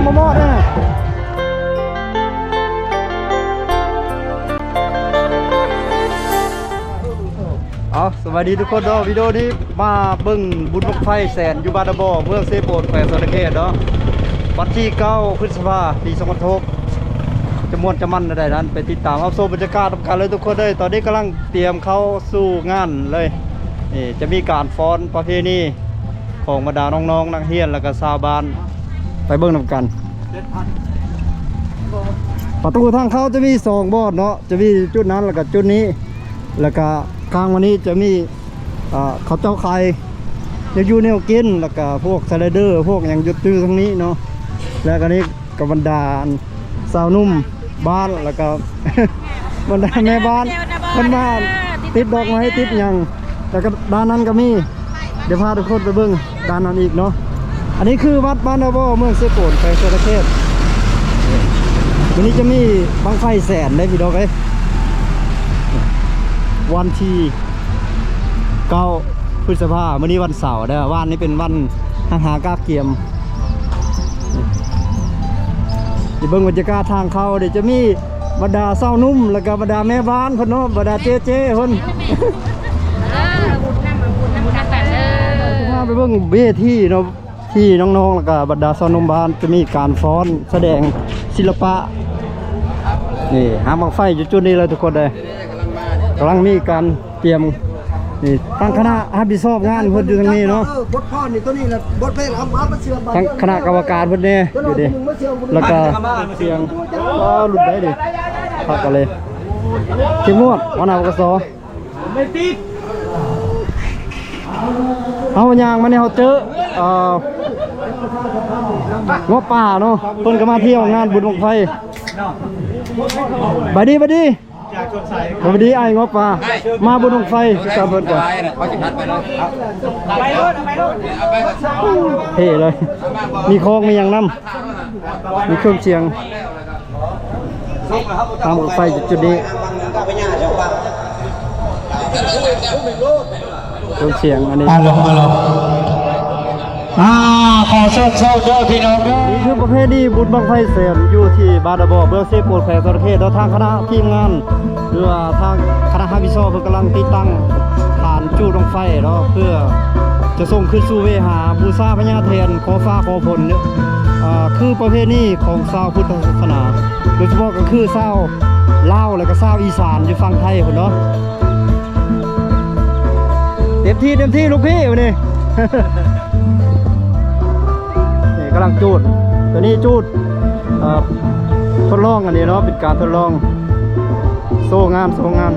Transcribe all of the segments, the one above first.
ມາມອດແນ່. ເອົາ ສະບາຍດີທຸກຄົນເນາະ, ວິດີໂອນີ້ມາເບິ່ງບຸນບັ້ງໄຟແສນຢູ່ບ້ານນາບໍ່ ເມືອງເຊໂປນ ແຂວງສະຫວັນນະເຂດເນາະ, ວັນທີເກົ້າ ພຶດສະພາ ປີສອງພັນສິບຫົກ ຈະມ່ວນຈະມັນແນວໃດນັ້ນ ໄປຕິດຕາມຮັບຊົມບັນຍາກາດນຳກັນເລີຍທຸກຄົນເອີຍ. ຕອນນີ້ກຳລັງຕຽມເຂົ້າສູ່ງານເລີຍ. ນີ້ຈະມີການຟ້ອນປະເພນີຂອງບັນດານ້ອງໆນັກຮຽນ ແລ້ວກະຊາວບ້ານ ໄປເບິ່ງນຳກັນ. ປະຕູທາງເຂົ້າຈະມີສອງບ່ອນເນາະ, ຈະມີຈຸດນັ້ນ ແລ້ວກະຈຸດນີ້, ແລ້ວກະຂ້າງມານີ້ຈະມີ ເຂົາເຈົ້າຂາຍແນວຢູ່ແນວກິນ ແລ້ວກະພວກສະໄລເດີ ພວກຫຍັງຢູ່ ຢູ່ທາງນີ້ເນາະ, ແລ້ວກະນີ້ ກັບບັນດາອັນຊາວໜຸ່ມບ້ານ ແລ້ວກໍບັນດາແມ່ບ້ານ ເພິ່ນມາຕິດດອກໄມ້ຕິດຫຍັງ ແລ້ວກໍດ້ານນັ້ນກໍມີ. ດຽວພາທຸກຄົນໄປເບິ່ງດ້ານນັ້ນອີກເນາະ. ອັນນີ້ຄືວັດບ້ານນາບໍ່ ເມືອງເຊໂປນ ແຂວງສະຫວັນນະເຂດ. ມື້ນີ້ຈະມີບັ້ງໄຟແສນເດ້ພີ່ນ້ອງເອີຍ, ວັນທີ ເກົ້າ ພຶດສະພາ. ມື້ນີ້ວັນເສົາເດີ, ວານນີ້ເປັນວັນຫາກາກກຽມ. ໄປເບິ່ງບັນຍາກາດທາງເຂົ້າ, ດຽວຈະມີບັນດາຊາວໜຸ່ມ ແລ້ວກະບັນດາແມ່ບ້ານເພິ່ນເນາະ, ບັນດາເຈ້ໆເພິ່ນ. ເອີ ບຸນນຳ ບຸນນຳກັນເດີ. ພາໄປເບິ່ງເວທີເນາະ ທີ່ນ້ອງໆ ແລ້ວກະບັນດາຊາວໜຸ່ມບ້ານຈະມີການຟ້ອນສະແດງສິລະປະ. ນີ້ ຫາງບັ້ງໄຟຢູ່ຈຸດນີ້ເລີຍທຸກຄົນເດີ. ກຳລັງມີການຕຽມ, ນີ້ ທາງຄະນະຮັບຜິດຊອບງານເພິ່ນຢູ່ທາງນີ້ເນາະ, ເອີ ບົດພອນນີ້ ໂຕນີ້ລະບົດເພງ ເອົາມາເຊື່ອມ ທາງຄະນະກຳມະການເພິ່ນແດ່ຢູ່ເດ້, ແລ້ວກະສຽງ ອໍ ລຸ້ນໄດ້ເດ້ ຄັກກັນເລີຍ. ເຂັ້ມງວດ ຫົວໜ້າ ປກສ. ເຮົາຍ່າງມານີ້ເຮົາເຈີ ເອີ ງົວະປ່າເນາະ, ເພິ່ນກໍມາທ່ຽວງານບຸນບັ້ງໄຟ. ບາຍດີ ບາຍດີ ສະບາຍດີອ້າຍງົວະປ່າ, ມາບຸນບັ້ງໄຟຄືກັນເພິ່ນກໍເທ່ເລີຍ, ມີຄອງມີຫຍັງນຳ, ມີເຄື່ອງສຽງ. ທາງບັ້ງໄຟຈຸດໆນີ້ ເຄື່ອງສຽງອັນນີ້ ອາ ຂໍເຊີນຊວນເດີພີ່ນ້ອງເດີ. ນີ້ຄືປະເພນີບຸນບັ້ງໄຟແສນ ຢູ່ທີ່ບ້ານນາບໍ່ ເມືອງເຊໂປນ ແຂວງສະຫວັນນະເຂດເນາະ. ທາງຄະນະທີມງານ ຫຼືວ່າທາງຄະນະຮັບຜິດຊອບເພິ່ນກຳລັງຕິດຕັ້ງຖານຈູດບັ້ງໄຟເນາະ ເພື່ອຈະສົ່ງຂຶ້ນສູ່ເວຫາ ບູຊາພະຍາແຖນ ຂໍຟ້າຂໍຝົນ, ອາ ຄືປະເພນີຂອງຊາວພຸດທະສາສະໜາ ໂດຍສະເພາະກໍຄືຊາວລາວ ແລ້ວກໍຊາວອີສານຢູ່ຝັ່ງໄທພຸ້ນເນາະ. ເຕັມທີ່ ເຕັມທີ່ລູກພີ່ມື້ນີ້. ນີ້ກຳລັງຈູດ ຕົວນີ້ຈູດ ເອີ ທົດລອງອັນນີ້ເນາະ, ເປັນການທົດລອງໂຊງານ ໂຊງານ.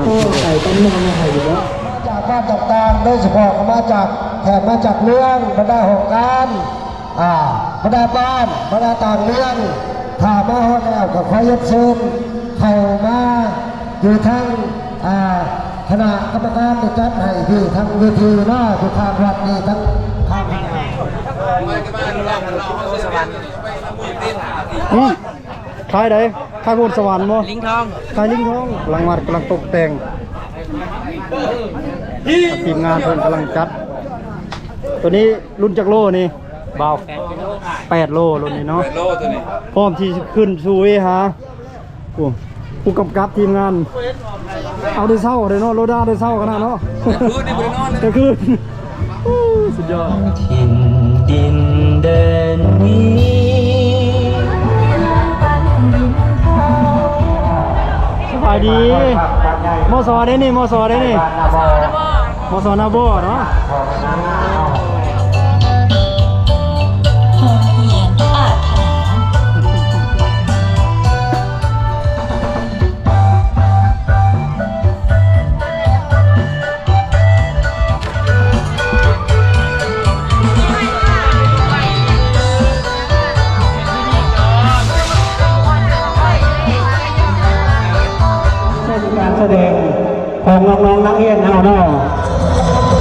ໂອ້ ໄປຕຳແໜ່ງໃຫ້ຢູ່ເນາະ. ມາຈາກບ້ານຕ່າງໆ ໂດຍສະເພາະກໍມາຈາກ ແຂກມາຈາກເມືອງ ບັນດາຫ້ອງການ ອ່າ ບັນດາບ້ານ ບັນດາຕ່າງເມືອງ ຖ້າມາຮອດແລ້ວກໍຂໍຮຽນເຊີນເຂົ້າມາຢູ່ທາງ ອ່າ ຄະນະກຳມະການໄດ້ຈັດໃຫ້ທີ່ທາງເວທີເນາະ, ຢູ່ທາງວັດນີ້ ທາງ ທາງ ອືມ ຂາຍໃດ? ຂາຍພຸດສະຫວັນບໍ່? ລິງທອງ ຂາຍລິງທອງ. ຫຼັງວັດກຳລັງຕົກແຕ່ງ ທີມງານເພິ່ນກຳລັງຈັດ. ໂຕນີ້ລຸ້ນຈັກໂລນີ້ບ່າວ? ແປດໂລ ລຸ້ນນີ້ເນາະ, ແປດໂລໂຕນີ້ ພ້ອມທີ່ຊິຂຶ້ນສູ່ເວຫາ. ໂອ້ ຜູ້ກຳກັບທີມງານ ເອົາແຕ່ເຊົ້າເດ້ເນາະ, ໂລດາແຕ່ເຊົ້າຂະໜາດເນາະ. ກາງຄືນນີ້ບໍ່ໄດ້ນອນເລີຍ ກາງຄືນ. ໂອ້ ສຸດຍອດ. ຖິ່ນດິນແດນນີ້ ສະບາຍດີ ມສ ເດ້ນີ້ ມສ ເດ້ນີ້ ມສ ນາບໍ່ເນາະ. ໂຮງຮຽນປາດຖະໜາ. ການສະແດງ ຂອງນ້ອງໆນັກຮຽນເຮົາເນາະ. ເ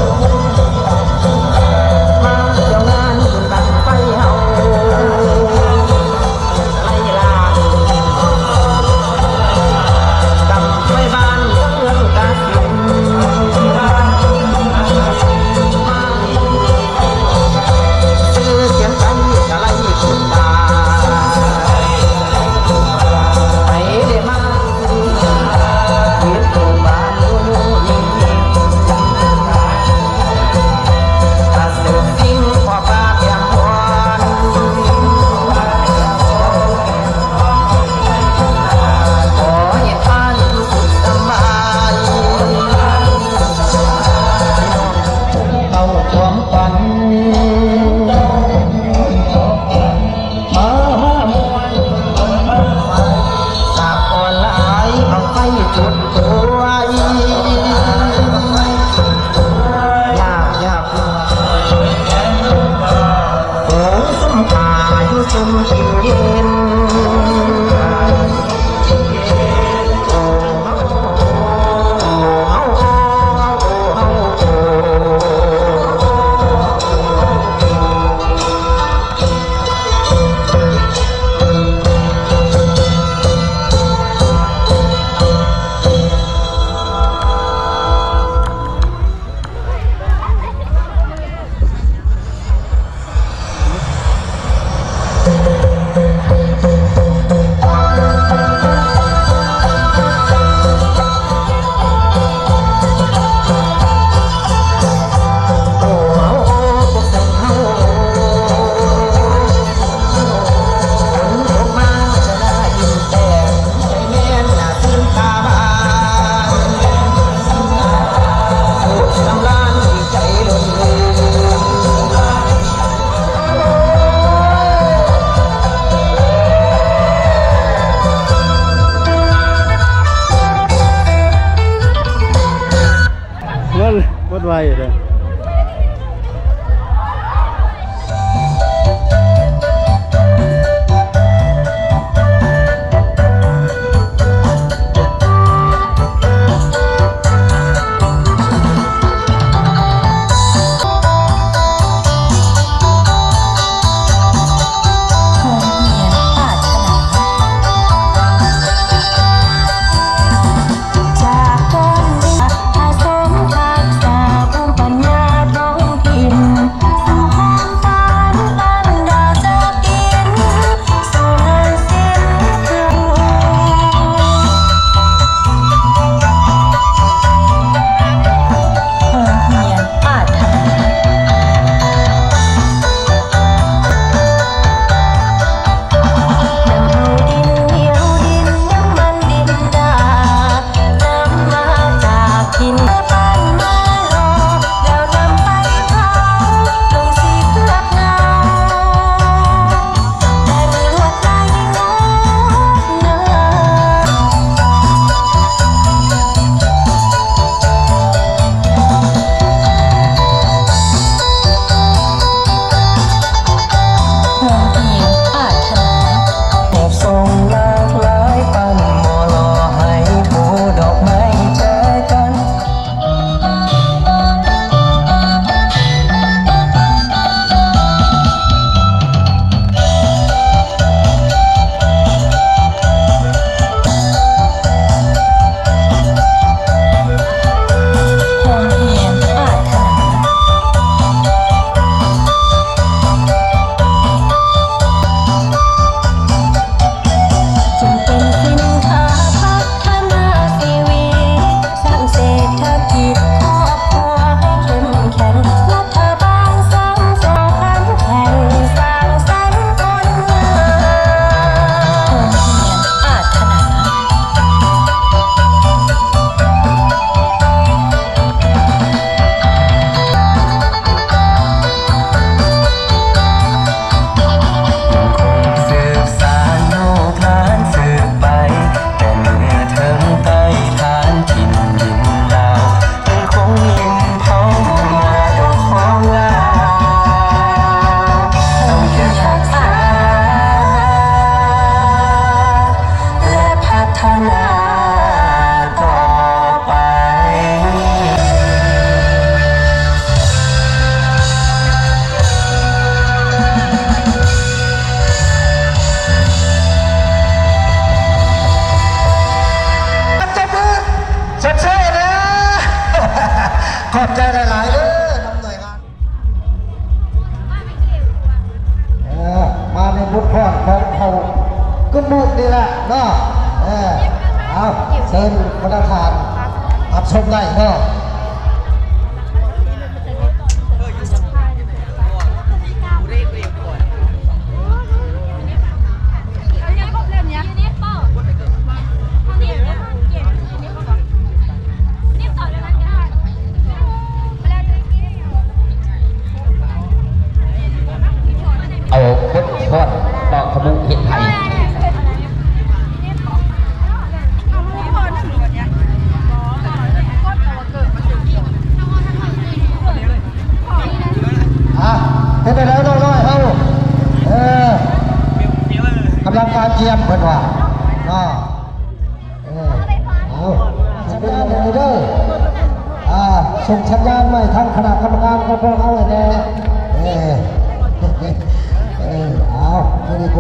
ໝົດໄວເດ້. ຂອບໃຈຫຼາຍໆເດີ ນຳໜ່ວຍງານ ເອີ ມາໃນບົດພ້ອນຂອງເຜົ່າກຶມມຸກນີ້ແຫຼະເນາະ. ເອີ ເອົາ ເຊີນບັນດາທ່ານຮັບຊົມໄດ້ເນາະ. ເອົາບົດພອນເນາະ ຂະບຸເຮັດໄທ. ອ່ະ ເປັນໄປແລ້ວນ້ອງນ້ອຍເຮົາ ເອີ ກຳລັງການກຽມເພິ່ນວ່າເນາະ. ເອີ ເອົາ ສັນຍານເດີ ອ່າ ສົ່ງສັນຍານໃຫ້ທາງຄະນະກຳມະການຂອງພວກເຮົາແດ່. ເອີ ເອີ ເອົາ ເດີໂກ.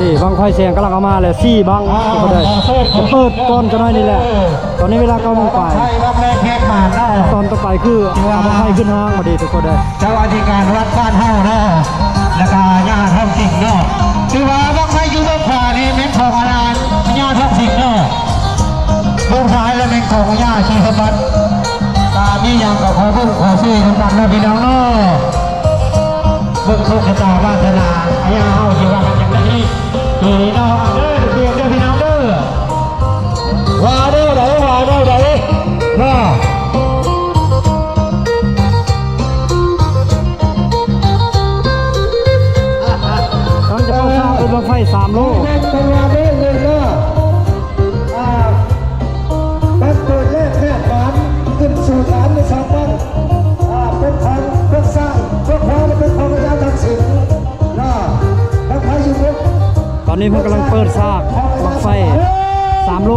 ນີ້ບັ້ງໄຟແສງກຳລັງເອົາມາແລ້ວ ສີ່ບັ້ງ ທຸກຄົນເດີ. ຈະເປີດກ່ອນຈັກໜ້ອຍນີ້ແຫຼະ. ຕອນນີ້ເວລາເກົ້າໂມງປາຍ. ຕອນຕໍ່ໄປຄືເອົາບັ້ງໄຟຂຶ້ນຫ້າງບາດນີ້ ທຸກຄົນເດີ. ເຈົ້າອະທິການວັດບ້ານເຮົາເນາະ ແລ້ວກະຍ່າທອງສິງເນາະ. ຖືວ່າບັ້ງໄຟຢູ່ເບື້ອງຂວານີ້ແມ່ນຂອງອາຈານ ຍ່າທອງສິງເນາະ. ເບື້ອງຊ້າຍລະແມ່ນຂອງຍ່າສີສົມບັດ. ຖ້າມີຫຍັງກໍຂໍບຸນຂໍຊ່ວຍນຳກັນເນາະ ພີ່ນ້ອງເນາະ. ເບິ່ງໂຊກຊະຕາວາສະໜາ ຍາເຮົາຊິວ່າກັນຈັ່ງໃດນີ້ ພີ່ນ້ອງເດີ ເດີ ພີ່ນ້ອງເດີ. ວ່າແນວໃດ ວ່າແນວໃດ ວ່າ ກຳລັງຈະເປີດສາກບຸນບັ້ງໄຟສາມໂລ. ເປັນວ່າເດີ ເລີຍເດີ ອ່າ ບັ້ງເປີດແລກແລກບານ ຂຶ້ນສູ່ຖານມີສອງບັ້ງ ອ່າ ເປັນຂອງພວກຊ້າຍ ພວກຂວາເປັນຂອງອາຈານທັກສິນ ອ່າ ບັ້ງໄຟຢູ່ເດີ. ຕອນນີ້ເພິ່ນກຳລັງເປີດສາກບັ້ງໄຟສາມໂລ.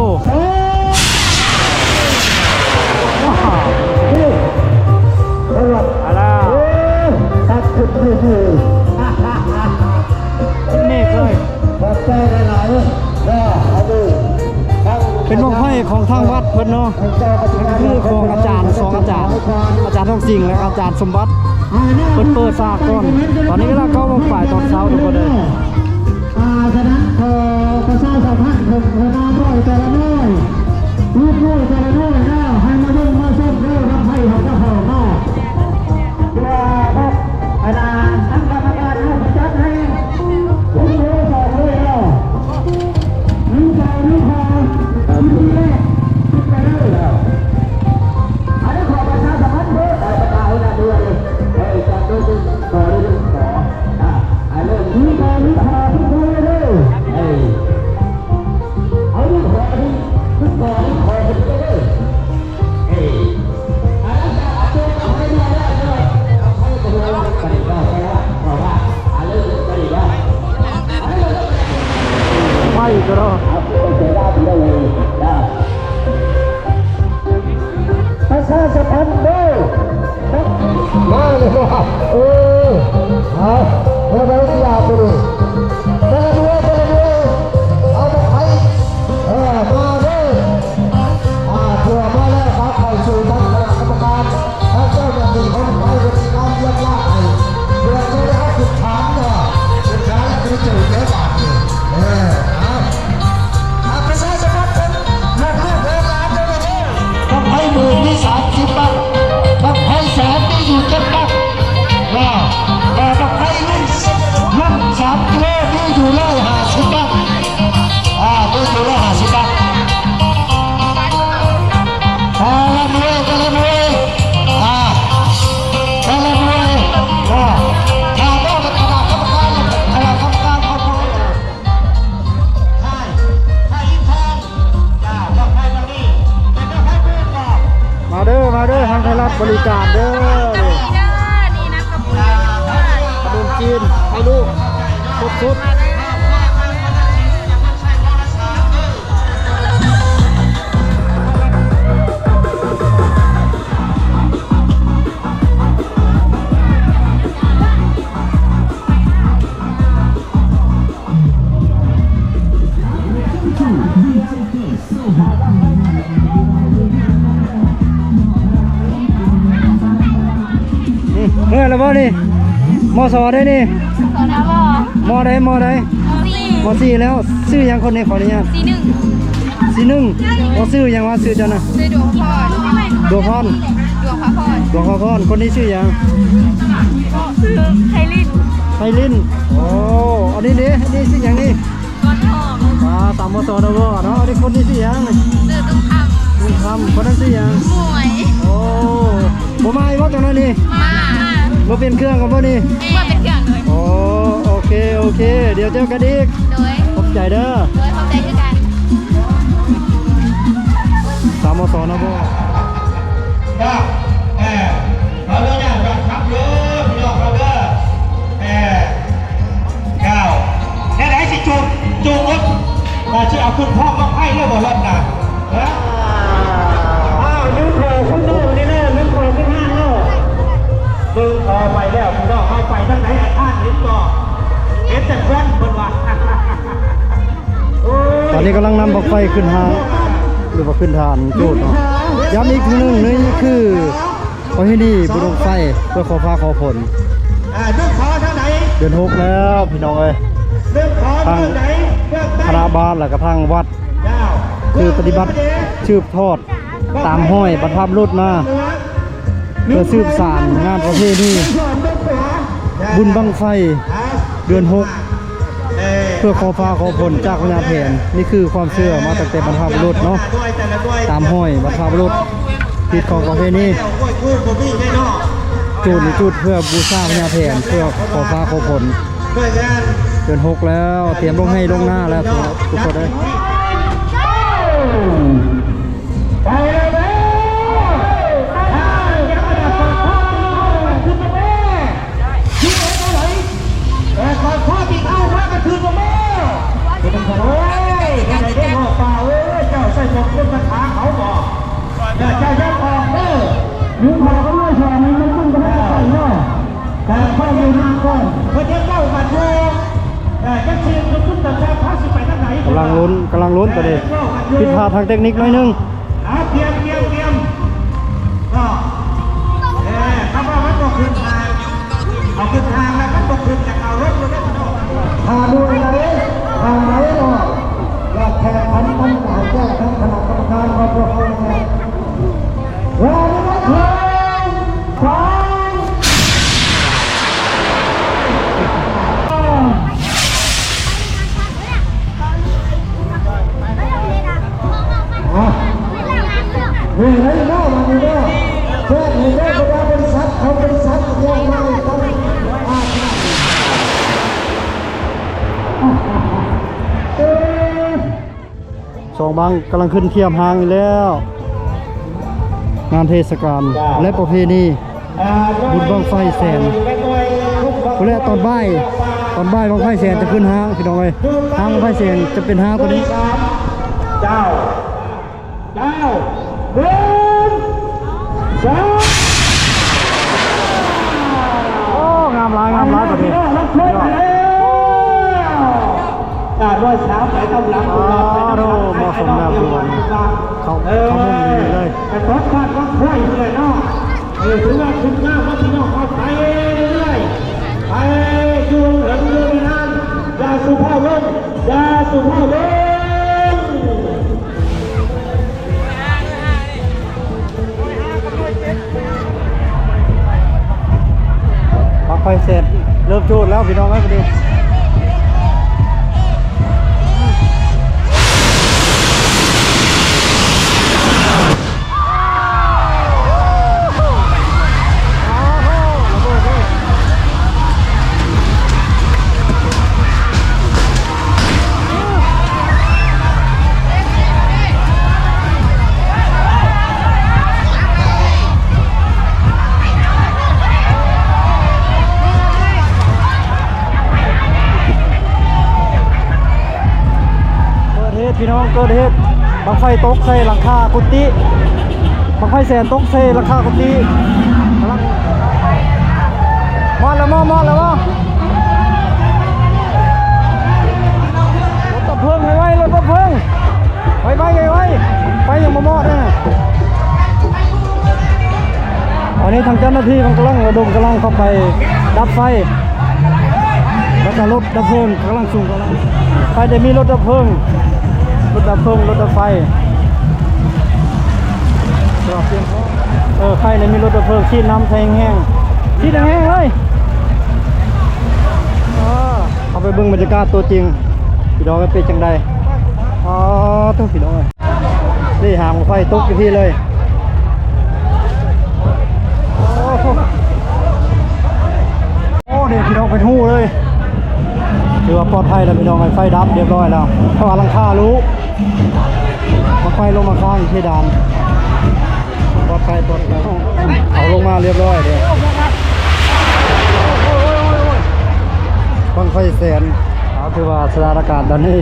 ອາລາ ເປັນບັ້ງໄຟຂອງທາງວັດເພິ່ນເນາະ ຄືຂອງອາຈານ ສອງອາຈານ ອາຈານທອງສິງ ແລະ ອາຈານສົມບັດ ເພິ່ນເປີດສາກກ່ອນ. ຕອນນີ້ເວລາເກົ້າໂມງປາຍຕອນເຊົ້າ ທຸກຄົນເດີ. ອ່າ ສະນັ້ນຂໍປະຊາສຳພັນເຖິງຫົວໜ້າໜ່ວຍແຕ່ລະໜ່ວຍ ລູກນ້ອຍແຕ່ລະໜ່ວຍເນາະ ໃຫ້ມາເບິ່ງມາຊົມເດີ ບັ້ງໄຟຂອງເຈົ້າຂອງເນາະ ເພື່ອ ອັນນ່າ ທາງກຳມະການເຮົາຊິຈັດໃຫ້ ຄົນລະສອງເລີຍເນາະ ໜຶ່ງສອງໜຶ່ງສອງ ເອົາ ເອົາ ເອົາ ເອົາ ອັນນີ້ຂໍປະຊາສຳພັນເດີ ເອີ ປະຊາສຳພັນເດີ ເອີ ຈັດໂດຍ ຂໍເດີ ຂໍ ອ່າ ອ່າ ເລີ່ມ ມີການມີຂ່າວທຸກຄົນເລີຍເດີ ເອີ ເອົາ ເອົາ ຂໍ ຂໍ ຂໍ ຂໍ ເອີ ເອີ ອ່າ ຫຼັງຈາກເອົາຕົວເຂົ້າໄປແລ້ວເດີ ເອົາໄປກໍບໍ່ໄດ້ວ່າ ບໍ່ໄດ້ວ່າ ອ່າ ເລີ່ມ ເລີ່ມ ບໍ່ໄດ້ວ່າ ໄປກໍໄດ້ ອ່າ ເອົາໄປກໍໄດ້ເດີ ອ່າ ປະຊາສຳພັນເດີ ມາເລີຍ ເອີ ເອົາ ເອົາໄປ ເອົາໄປ ເອົາໄປ ເອົາໄປ ເອົາໄປ ເອົາໄປ ເອີ ມາເດີ ອ່າ ເພື່ອມາແລ້ວ ເຂົ້າສູ່ທາງຄະນະກຳມະການ ທາງເຈົ້າໜ້າທີ່ຂອງໄຟ ເພິ່ນມີການຢຽມຢາມໃຫ້ ເພື່ອຈະໄດ້ເອົາຂຶ້ນຖານເນາະ ຂຶ້ນຖານແລ້ວກໍໄດ້ເຈີແກ່ບາດນີ້ ເອີ ເອົາ ອ່າ ປະຊາສຳພັນເຖິງລູກໆຫຼານໆເດີ ບັ້ງໄຟໝື່ນມີສາມສິບບັ້ງ ບັ້ງໄຟແສນມີຢູ່ເຈັດບັ້ງ ວ່າ ແຕ່ບັ້ງໄຟລຸ້ນ ລຸ້ນສາມກິໂລມີຢູ່ຮ້ອຍຫ້າສິບບັ້ງ ອ່າ ມີຢູ່ຮ້ອຍຫ້າສິບບັ້ງ ແຕ່ລະໜ່ວຍ ແຕ່ລະໜ່ວຍ ອ່າ ແຕ່ລະໜ່ວຍ ອ່າ ຖ້າບໍ່ເປັນຄະນະກຳມະການ ຄະນະກຳມະການຂອງພວກ ມາເດີ ມາເດີ ທາງໄທລັດບໍລິການເດີ ນີ້ເດີ ນີ້ນຳຂະບວນ ຂະໜົມຈີນ ໄທລູກ ຄົບຊຸດ. ນີ້ ເມື່ອແລ້ວບໍ່ນີ້? ມໍສ ໄດ໋ນີ້ ມໍສ ໄດ໋ ມໍໃດ? ມໍສີ່ ມໍສີ່ແລ້ວ. ຊື່ຫຍັງຄົນນີ້ ຂໍອະນຸຍາດ? ສີ່ໜຶ່ງ ສີ່ໜຶ່ງ. ໂອ້ ຊື່ຫຍັງວະ ຊື່ເຈົ້ານະ? ຊື່ດວງພອນ ດວງພອນ ດວງພະພອນ ດວງພະພອນ. ຄົນນີ້ຊື່ຫຍັງ? ຊື່ໄພລິນ ໄພລິນ. ໂອ້ ອັນນີ້ເດ ອັນນີ້ຊື່ຫຍັງນີ້? ກ່ອນທອງ ອ່າ ສາມ ມໍສ ນະວ ເນາະ. ອັນນີ້ຄົນນີ້ຊື່ຫຍັງ? ຊື່ຕຸງຄຳ ຕຸງຄຳ. ຄົນນັ້ນຊື່ຫຍັງ? ໝວຍ. ໂອ້ ບໍ່ມາອີກບໍ່ ເຈົ້າໜ້ອຍນີ້? ມາ ມາປ່ຽນເຄື່ອງກັນບໍ່ນີ້? ມາປ່ຽນເຄື່ອງໂດຍ. ໂອ້ ໂອເຄ ໂອເຄ ດຽວເຈີກັນອີກ. ໂດຍ ຂອບໃຈເດີ. ໂດຍ ຂອບໃຈຄືກັນ. ສາມ ມໍສ ນະວ ເນາະ ເອີ ຂໍອະນຸຍາດຈອດຂັບເດີ ພີ່ນ້ອງເຮົາເດີ. ເອີ ເຈົ້າ ແນວໃດຊິຈູບ ຈູບໝົດ ວ່າຊິເອົາຂຶ້ນພ້ອມບັ້ງໄຟເລີຍບໍ່ລອບໜ້າ? ຮະ? ອ້າວ ລືມຂໍຄົນນອກນີ້ເດີ ລືມຂໍຂຶ້ນຫ້າງເນາະ. ລືມຂໍໄປແລ້ວ ພີ່ນ້ອງເຮົາໄປທາງໃດ ອາຄານເຫັນບໍ່? ເຫັນແຕ່ຄວັນເພິ່ນວ່າ. ກຳລັງນຳບັ້ງໄຟຂຶ້ນຫ້າງ ຫຼືວ່າຂຶ້ນຖານຈູດເນາະ. ຢ້ຳອີກເທື່ອໜຶ່ງ ນີ້ຄືປະເພນີບຸນບັ້ງໄຟ ເພື່ອຂໍຟ້າຂໍຝົນ. ອ່າ ເດືອນຫົກແລ້ວພີ່ນ້ອງເອີຍ. ທາງຄະນະບ້ານ ແລ້ວກໍທາງວັດ ຄືປະຕິບັດສືບທອດ ຕາມຮອຍບັນພະບຸລຸດມາ ເພື່ອສືບສານງານປະເພນີບຸນບັ້ງໄຟເດືອນຫົກ ເພື່ອຂໍຟ້າຂໍຝົນຈາກພະຍາແຖນ. ນີ້ຄືຄວາມເຊື່ອມາຕັ້ງແຕ່ບັນພະບຸລຸດເນາະ, ຕາມຮອຍບັນພະບຸລຸດ ຮີດຄອງປະເພນີ. ຈູດນີ້ຈູດເພື່ອບູຊາພະຍາແຖນ ເພື່ອຂໍຟ້າຂໍຝົນ. ເດືອນຫົກແລ້ວ ຕຽມລົງໄຮ່ລົງນາແລ້ວທຸກຄົນເອີຍ. ໄປແລ້ວເດີ ຖ້າຍັງບໍ່ໄດ້ກອດຄອຕິດເອົາ ຄືບໍ່ແມ່ ເອີ ກອດຄອຕິດເອົາ ພາກັນຄືບໍ່ແມ່. ໂອ້ຍ ເຮັດໃດເດ້ ງອກປ່າເອີຍ ເຈົ້າໃສ່ໝວກຄົນກະຖາເຂົາບໍ? ເຈົ້າຢ່າອອກເດີ ຢູ່ເຂົາກໍເລີຍແທ້ ມັນມັນກໍບໍ່ໄດ້ເນາະ. ແຕ່ຂ້ອຍຢູ່ນຳກ່ອນ ເພິ່ນຍັງເວົ້າກັນຢູ່ ເອີ ຈັກຊິ ທຸກໆ ຕາຊາພາຊິໄປທາງໃດ. ກຳລັງລຸ້ນ ກຳລັງລຸ້ນຕອນນີ້ ຜິດພາດທາງເຕັກນິກໜ້ອຍໜຶ່ງ. ເອົາ ຕຽມ ຕຽມ ຕຽມ ເນາະ. ເອີ ຄຳວ່າມັນບໍ່ຂຶ້ນທາງ ເອົາຂຶ້ນທາງແລ້ວມັນບໍ່ຂຶ້ນ ຈະເອົາລົງຢູ່ເດ້. ຖ້າໜ່ວຍໃດ ທາງໃດເນາະ ຢາກແຂ່ງຂັນກັນ ກໍໃຫ້ແຈ້ງທາງຄະນະກຳມະການຂອງພວກເຮົາແດ່. ສອງບັ້ງກຳລັງຂຶ້ນທຽບຮ່າງຢູ່ແລ້ວ. ງານເທດສະການ ແລະ ປະເພນີບຸນບັ້ງໄຟແສນ ພຸ້ນແຫຼະ ຕອນບ່າຍ ຕອນບ່າຍບັ້ງໄຟແສນຈະຂຶ້ນຮ່າງ ພີ່ນ້ອງເອີຍ. ຮ່າງບັ້ງໄຟແສນຈະເປັນຮ່າງຕົວນີ້. ເຈົ້າ ເຈົ້າ ໜຶ່ງ ສອງ ໂອ້ ງາມຫຼາຍ ງາມຫຼາຍບັດນີ້. ການວ່າສາວໄປຕາມຫຼັງ ອ້າວ ເໝາະສົມແລ້ວ ເຂົາ ເອີ ເຂົາມຸງດີເລີຍ ໄປຕົກບາດວັດຫ້ວຍເລີຍເນາະ. ເອີ ຖືວ່າຂຶ້ນງາມເນາະ ພີ່ນ້ອງເຮົາ ໄປເລື້ອຍໆ ໄປຢູ່ເຖິງຢູ່ນານ ຢ່າສູ່ພາລົງ ຢ່າສູ່ພາລົງ. ບັ້ງໄຟແສນເລີ່ມຈູດແລ້ວ ພີ່ນ້ອງເອີຍ ບາດນີ້. ເກີດເຫດ ພີ່ນ້ອງ ເກີດເຫດ ບັ້ງໄຟຕົກໃສ່ຫຼັງຄາກຸຕິ. ບັ້ງໄຟແສນຕົກໃສ່ຫຼັງຄາກຸຕິ. ກຳລັງ ມອດແລ້ວ ມອດ ມອດແລ້ວ ມອດ. ລົດດັບເພີງ ໄວໆ ລົດດັບເພີງ ໄວໆ ໄວໆ ໄຟຍັງບໍ່ມອດເດ້. ຕອນນີ້ທາງເຈົ້າໜ້າທີ່ເພິ່ນກຳລັງລະດົມກຳລັງເຂົ້າໄປດັບໄຟ ແລ້ວກໍລົດດັບເພີງກຳລັງ ສູງກຳລັງ ໃຜໄດ້ມີລົດດັບເພີງ ລົດດັບເພີງ ລົດດັບໄຟ ເອີ ໃຜໄດ້ມີລົດດັບເພີງ ສີດນ້ຳໃສ່ແຮງໆ ສີດແຮງໆ ເລີຍ. ເອີ ເຮົາໄປເບິ່ງບັນຍາກາດຕົວຈິງ ພີ່ນ້ອງເປັນຈັ່ງໃດ. ອໍ ໂທ້ ພີ່ນ້ອງເອີຍ ນີ້ຫາງໄຟຕົກຢູ່ພີ້ເລີຍ. ໂອ້ໂຫ ໂອ້ ນີ້ພີ່ນ້ອງເປັນຮູເລີຍ. ຖືວ່າປອດໄພແລ້ວພີ່ນ້ອງເອີຍ ໄຟດັບຮຽບຮ້ອຍແລ້ວ ແຕ່ວ່າຫຼັງຄາຫຼຸ ບັ້ງໄຟລົງມາຄ້າງຢູ່ເພດານ. ປອດໄພ ປອດໄພ ເອົາລົງມາຮຽບຮ້ອຍເດ້ ບັ້ງໄຟແສນ. ເອົາ ຖືວ່າສະຖານະການຕອນນີ້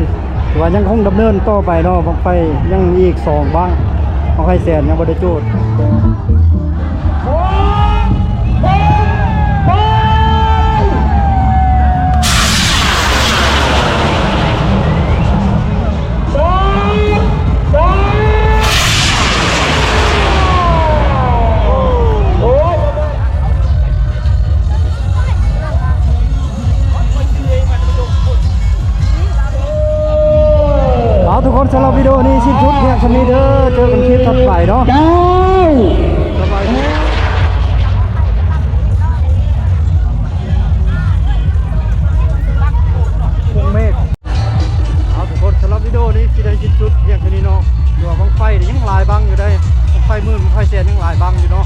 ຖືວ່າຍັງຄົງດຳເນີນຕໍ່ໄປເນາະ ບັ້ງໄຟຍັງອີກສອງບັ້ງ ບັ້ງໄຟແສນຍັງບໍ່ໄດ້ຈູດ. ສາມ ຄົນ ສຳລັບວິດີໂອນີ້ສິ້ນສຸດພຽງສ່ຳນີ້ເດີ ເຈີກັນຄລິບຖັດໄປເນາະ ເຈົ້າ ສະບາຍດີ ຄົງເມກ ເອົາທຸກຄົນ ສຳລັບວິດີໂອນີ້ຊິໄດ້ສິ້ນສຸດພຽງເທົ່ານີ້ເນາະ ເພາະວ່າບັ້ງໄຟນີ້ຍັງຫຼາຍບັ້ງຢູ່ເດ້ ບັ້ງໄຟໝື່ນ ບັ້ງໄຟແສນຍັງຫຼາຍບັ້ງຢູ່ເນາະ